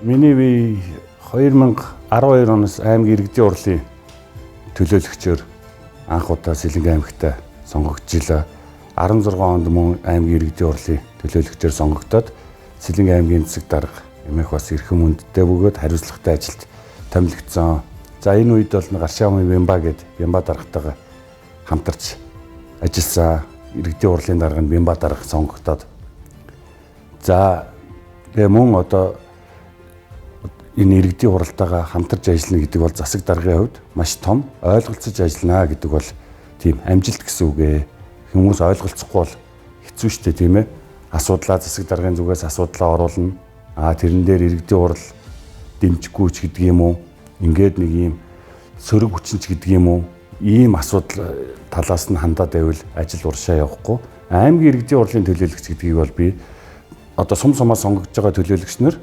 Миний бие 2012 оноос аймаг иргэдийн хурлын төлөөлөгчөөр анх удаа Сэлэнгэ аймагт сонгогдчихлаа. 16 онд мөн аймгийн иргэдийн хурлын төлөөлөгчөөр сонгогдоод Сэлэнгэ аймгийн засаг дарга эмээх бас эрхэм хүндтэй бөгөөд хариуцлагатай ажилд томилогдсон. За энэ үед бол Гаршаамын Бямба гээд Бямба даргатайгаа хамтарч ажилласан. Иргэдийн хурлын дарга нь Бямба дарга сонгогдоод за тэгээ мөн одоо энэ иргэдийн хуралтайгаа хамтарч ажиллана гэдэг бол засаг даргын хувьд маш том ойлголцож ажиллана гэдэг бол тийм амжилт гэсэн үг ээ. Хүмүүс ойлголцохгүй бол хэцүү шүү дээ, тийм ээ. Асуудлаа засаг даргын зүгээс асуудлаа оруулна. Аа тэрэн дээр иргэдийн хурал дэмжихгүй ч гэдэг юм уу? Ингээд нэг ийм сөрөг хүчин ч гэдэг юм уу? Ийм асуудал талаас нь хандаад байвал ажил уршаа явахгүй. Аймгийн иргэдийн хурлын төлөөлөгч гэдгийг бол би одоо сум сумаа сонгогдож байгаа төлөөлөгч нар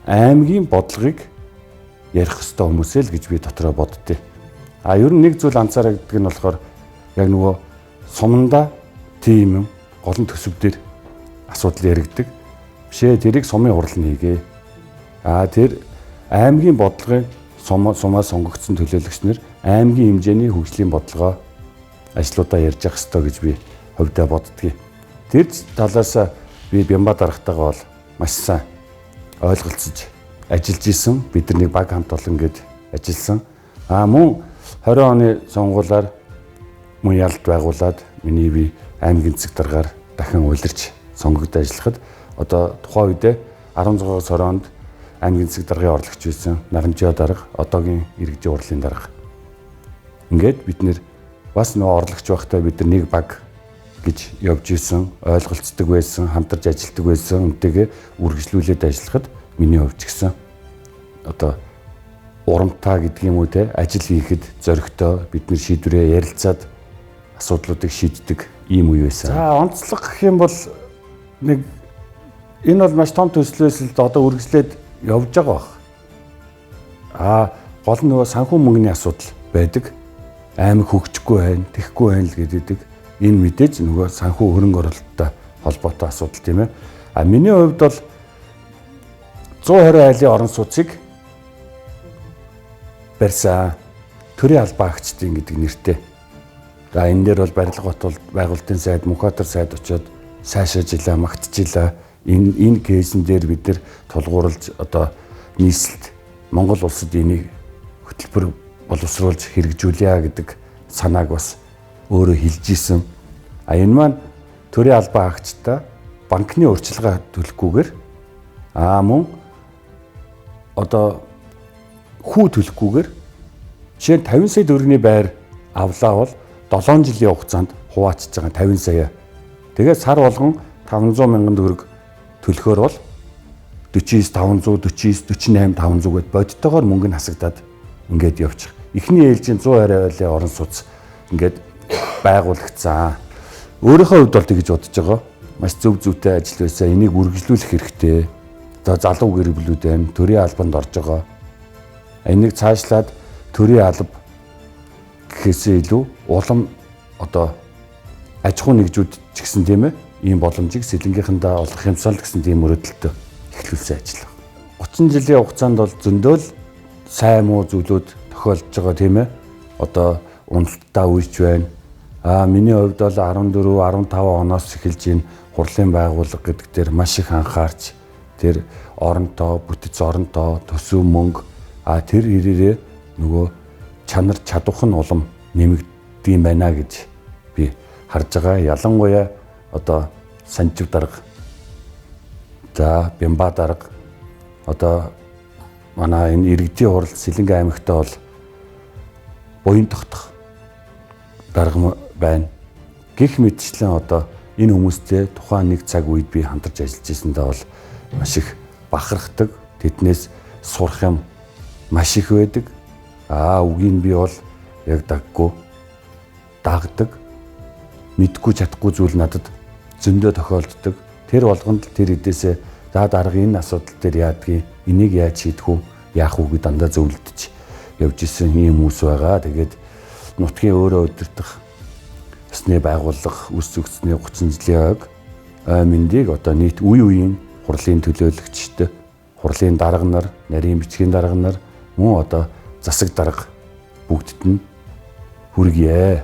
аймгийн бодлогыг ярих ёстой хүмүүсээ л гэж би дотроо боддتي. А ер нь нэг зүйл анзаарагддаг нь болохоор яг нөгөө суманда тийм юм гол нь төсөв дээр асуудал яригддаг. Бишээ тэрийг сумын хурал нь хийгээ. А тэр аймгийн бодлогын сумаа сонгогдсон төлөөлөгч нар аймгийн хэмжээний хөгжлийн бодлогоо ажлуудаа ярьж явах ёстой гэж би хувьдаа боддгийг. Тэр талаас би Бямба даргатайгаа бол маш сайн ойлголцож ажиллаж исэн. Бид нар нэг баг хамт олон гээд ажилласан. А мөн 20 оны сонгуулиар мөн ялт байгуулад миний би аймгийн засаг даргаар дахин улирч сонгогдож ажиллахад одоо тухайн үедээ 16-аас 20 онд аймгийн засаг даргын орлогч байсан Наранжиа дарга, одоогийн иргэдийн хурлын дарга. Ингээд бид нэр бас нөгөө орлогч байхдаа бид нар нэг баг гэж явж исэн, ойлголцдог байсан, хамтарч ажилладаг байсан. Үнтэйгээ үргэлжлүүлээд ажиллахад миний хувьд ч гэсэн одоо урамтай гэдэг юм уу те, ажил хийхэд зоригтой, бид нэр шийдвэрээ ярилцаад асуудлуудыг шийддэг ийм үе байсан. За онцлог гэх юм бол нэг энэ бол маш том төслөөс л одоо үргэлжлээд явж байгаа баг. А гол нь нөгөө санхүү мөнгөний асуудал байдаг. Аймаг хөгжихгүй байна, тэхгүй байна л гэдэг. Энэ мэдээж нөгөө санхүү хөрөнгө оруулалттай холбоотой асуудал тийм ээ. А миний хувьд бол 120 айлын орон сууцыг барьсан. Төрийн албан агчдын гэдэг нэртэй. За энэ дээр бол барилга батул байгуулалтын сайд, Мөнхбаатар сайд очиод сайшаажилаа, магтжилаа. Энэ кейсэн дээр бид нар тулгуурлаж одоо нийслэлд Монгол улсад энийг хөтөлбөр боловсруулж хэрэгжүүлье гэдэг санааг бас өөрөө хэлж исэн. А энэ маань төрийн албан агчдаа банкны урьдчилгаа төлөхгүйгээр аа мөн одоо хүү төлөхгүйгээр жишээ нь 50 сая төгрөгийн байр авлаа бол 7 жилийн хугацаанд хуваачиж байгаа 50 сая. Тэгээд сар болгон 500 мянган төгрөг төлөхөөр бол 49 500, 49 48 500 гэд бодтойгоор мөнгө нь хасагдаад ингээд явчих. Эхний ээлжийн 120 айлын орон сууц ингээд байгуулагдсан. Өөрийнхөө хувьд бол тэгж бодож байгаа. Маш зөв зүйтэй ажил байсан. Энийг үргэлжлүүлэх хэрэгтэй. Одоо залуу гэр бүлүүд байна. Төрийн албанд орж байгаа. Энийг цаашлаад төрийн алба гэхээсээ илүү улам одоо аж ахуй нэгжүүд ч гэсэн тийм ээ ийм боломжийг Сэлэнгийнхэндээ олгох юмсан л гэсэн тийм мөрөөдөлтөй эхлүүлсэн ажил. 30 жилийн хугацаанд бол зөндөөл сайн муу зүйлүүд тохиолдож байгаа тийм ээ. Одоо уналттай үеч байна. А миний хувьд бол 14, 15 оноос эхэлж энэ хурлын байгууллага гэдэг дээр маш их анхаарч тэр оронтоо, бүтэц оронтоо, төсөв мөнгө а тэр хэрээрээ нөгөө чанар чадвах нь улам нэмэгддэг юм байна гэж би харж байгаа. Ялангуяа одоо Санчив дарга, за Бямба дарга, одоо манай энэ иргэдийн хурал Сэлэнгэ аймагтаа бол буян тогтох дарга байна. Гэх мэтчлэн одоо энэ хүмүүстэй тухайн нэг цаг үед би хамтарч ажиллаж байсандаа бол маш их бахархдаг. Тэднээс сурах юм маш их байдаг. Аа үгийг би бол яг даггүй дагдаг. Мэдгүй чадахгүй зүйл надад зөндөө тохиолддог. Тэр болгонд л тэр эдээсээ за дарга энэ асуудал дээр яадгийг, энийг яаж шийдэх үү, яах үү гэж дандаа зөвлөдөж явж исэн ийм хүмүүс байгаа. Тэгээд нутгийн өөрөө удирдах ёсны байгууллага үс зөгцсөний 30 жилийн ойг ой мэндийг одоо нийт үе үеийн хурлын төлөөлөгчд, Хурлын дарга нар, нарийн бичгийн дарга нар, мөн одоо засаг дарга бүгдд нь хүргье.